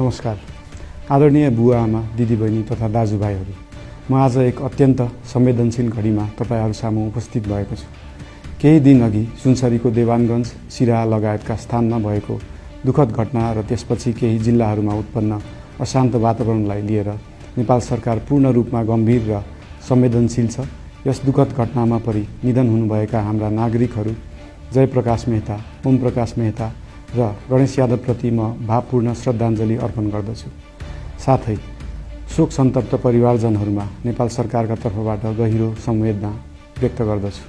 नमस्कार। आदरणीय बुवा आमा, दिदीबहिनी तथा दाजुभाइहरू, म आज एक अत्यन्त संवेदनशील घडीमा तपाईहरू सामु उपस्थित भएको छु। केही दिन अघि सुनसरीको देवानगञ्ज, सिराहा लगायतका स्थानमा भएको दुःखद घटना र त्यसपछि केही जिल्लाहरूमा उत्पन्न अशान्त वातावरणलाई लिएर नेपाल सरकार पूर्ण रूपमा गम्भीर र संवेदनशील छ। यस दुःखद घटनामा परि निधन हुनुभएका हाम्रा नागरिकहरू जयप्रकाश मेहता, ओम प्रकाश मेहता र गणेश यादवप्रति म भावपूर्ण श्रद्धाञ्जली अर्पण गर्दछु। साथै शोक सन्तप्त परिवारजनहरूमा नेपाल सरकारका तर्फबाट गहिरो संवेदना व्यक्त गर्दछु।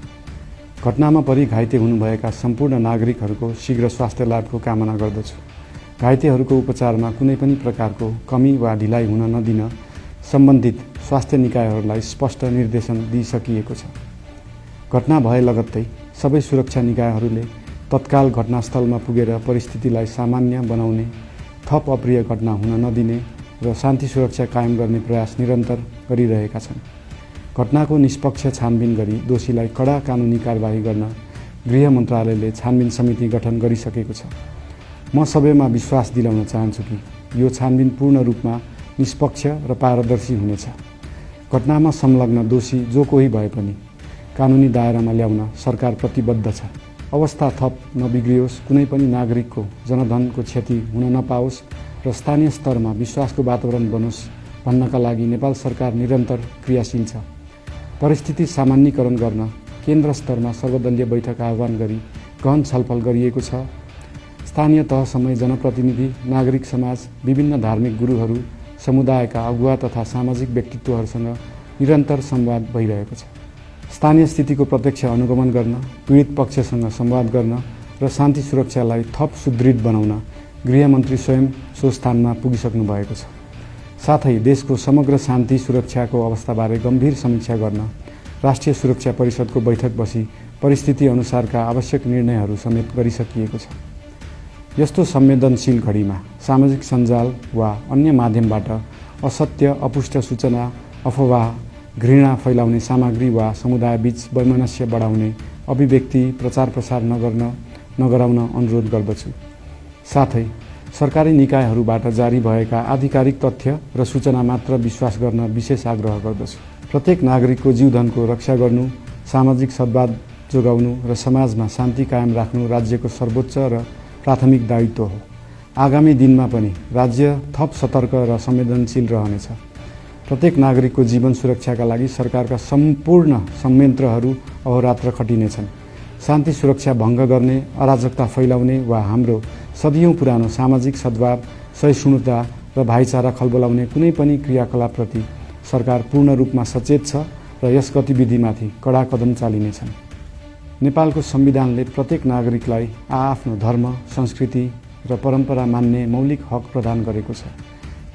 घटनामा परि घाइते हुनुभएका सम्पूर्ण नागरिकहरूको शीघ्र स्वास्थ्य लाभको कामना गर्दछु। घाइतेहरूको उपचारमा कुनै पनि प्रकारको कमी वा ढिलाइ हुन नदिन सम्बन्धित स्वास्थ्य निकायहरूलाई स्पष्ट निर्देशन दिइसकिएको छ। घटना भए लगत्तै सबै सुरक्षा निकायहरूले तत्काल घटनास्थलमा पुगेर परिस्थितिलाई सामान्य बनाउने, थप अप्रिय घटना हुन नदिने र शान्ति सुरक्षा कायम गर्ने प्रयास निरन्तर गरिरहेका छन्। घटनाको निष्पक्ष छानबिन गरी दोषीलाई कडा कानुनी कारबाही गर्न गृह मन्त्रालयले छानबिन समिति गठन गरिसकेको छ। म सबैमा विश्वास दिलाउन चाहन्छु कि यो छानबिन पूर्ण रूपमा निष्पक्ष र पारदर्शी हुनेछ। घटनामा संलग्न दोषी जो कोही भए पनि कानुनी दायरामा ल्याउन सरकार प्रतिबद्ध छ। अवस्था थप नबिग्रियोस्, कुनै पनि नागरिकको जनधनको क्षति हुन नपाओस् र स्थानीय स्तरमा विश्वासको वातावरण बनोस् भन्नका लागि नेपाल सरकार निरन्तर क्रियाशील छ। परिस्थिति सामान्यीकरण गर्न केन्द्र स्तरमा सर्वदलीय बैठक आह्वान गरी गहन छलफल गरिएको छ। स्थानीय तहसम्मै जनप्रतिनिधि, नागरिक समाज, विभिन्न धार्मिक गुरुहरू, समुदायका अगुवा तथा सामाजिक व्यक्तित्वहरूसँग निरन्तर संवाद भइरहेको छ। स्थानीय स्थितिको प्रत्यक्ष अनुगमन गर्न, पीडित पक्षसँग संवाद गर्न र शान्ति सुरक्षालाई थप सुदृढ बनाउन गृहमन्त्री स्वयं सो स्थानमा पुगिसक्नु भएको छ। साथै देशको समग्र शान्ति सुरक्षाको अवस्थाबारे गम्भीर समीक्षा गर्न राष्ट्रिय सुरक्षा परिषदको बैठक बसी परिस्थिति अनुसारका आवश्यक निर्णयहरू समेत गरिसकिएको छ। यस्तो संवेदनशील घडीमा सामाजिक सञ्जाल वा अन्य माध्यमबाट असत्य, अपुष्ट सूचना, अफवाह, घृणा फैलाउने सामग्री वा समुदायबीच वैमनस्य बढाउने अभिव्यक्ति प्रचार प्रसार नगराउन अनुरोध गर्दछु। साथै सरकारी निकायहरूबाट जारी भएका आधिकारिक तथ्य र सूचना मात्र विश्वास गर्न विशेष आग्रह गर्दछु। प्रत्येक नागरिकको जीवधनको रक्षा गर्नु, सामाजिक सद्भाव जोगाउनु र समाजमा शान्ति कायम राख्नु राज्यको सर्वोच्च र प्राथमिक दायित्व हो। आगामी दिनमा पनि राज्य थप सतर्क र संवेदनशील रहनेछ। प्रत्येक नागरिकको जीवन सुरक्षाका लागि सरकारका सम्पूर्ण संयन्त्रहरू अहोरात्र खटिनेछन्। शान्ति सुरक्षा भङ्ग गर्ने, अराजकता फैलाउने वा हाम्रो सदियौं पुरानो सामाजिक सद्भाव, सहिष्णुता र भाइचारा खलबलाउने कुनै पनि क्रियाकलापप्रति सरकार पूर्ण रूपमा सचेत छ र यस गतिविधिमाथि कडा कदम चालिनेछन्। नेपालको संविधानले प्रत्येक नागरिकलाई आआफ्नो धर्म, संस्कृति र परम्परा मान्ने मौलिक हक प्रदान गरेको छ।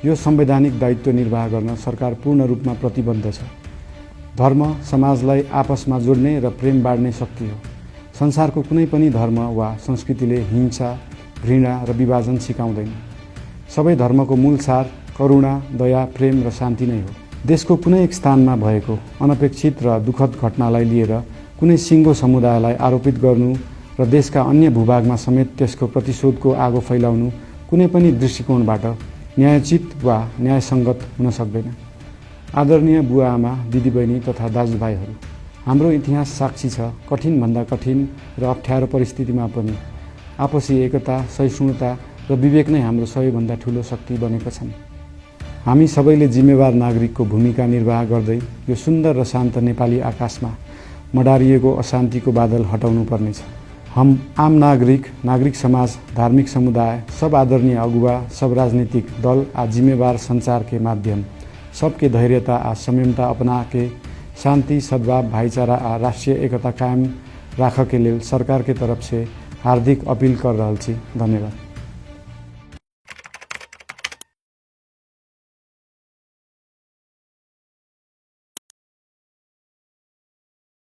यो संवैधानिक दायित्व निर्वाह गर्न सरकार पूर्ण रूपमा प्रतिबद्ध छ। धर्म समाजलाई आपसमा जोड्ने र प्रेम बाँड्ने शक्ति हो। संसारको कुनै पनि धर्म वा संस्कृतिले हिंसा, घृणा र विभाजन सिकाउँदैन। सबै धर्मको मूल सार करुणा, दया, प्रेम र शान्ति नै हो। देशको कुनै एक स्थानमा भएको अनपेक्षित र दुःखद घटनालाई लिएर कुनै सिङ्गो समुदायलाई आरोपित गर्नु र देशका अन्य भूभागमा समेत त्यसको प्रतिशोधको आगो फैलाउनु कुनै पनि दृष्टिकोणबाट न्यायोचित वा न्यायसङ्गत हुन सक्दैन। आदरणीय बुवा आमा, दिदीबहिनी तथा दाजुभाइहरू, हाम्रो इतिहास साक्षी छ कठिनभन्दा कठिन र अप्ठ्यारो परिस्थितिमा पनि आपसी एकता, सहिष्णुता र विवेक नै हाम्रो सबैभन्दा ठूलो शक्ति बनेका छन्। हामी सबैले जिम्मेवार नागरिकको भूमिका निर्वाह गर्दै यो सुन्दर र शान्त नेपाली आकाशमा मडारिएको अशान्तिको बादल हटाउनु पर्नेछ। हम आम नागरिक समाज, धार्मिक समुदाय, सब आदरणीय अगुवा, सब राजनीतिक दल आ जिम्मेवार संचार के माध्यम सबके धैर्यता आ संयमता अपना के शांति, सद्भाव, भाईचारा आ राष्ट्रीय एकता कायम राख के लेल सरकार के तरफ से हार्दिक अपील कर रहल छी। धन्यवाद।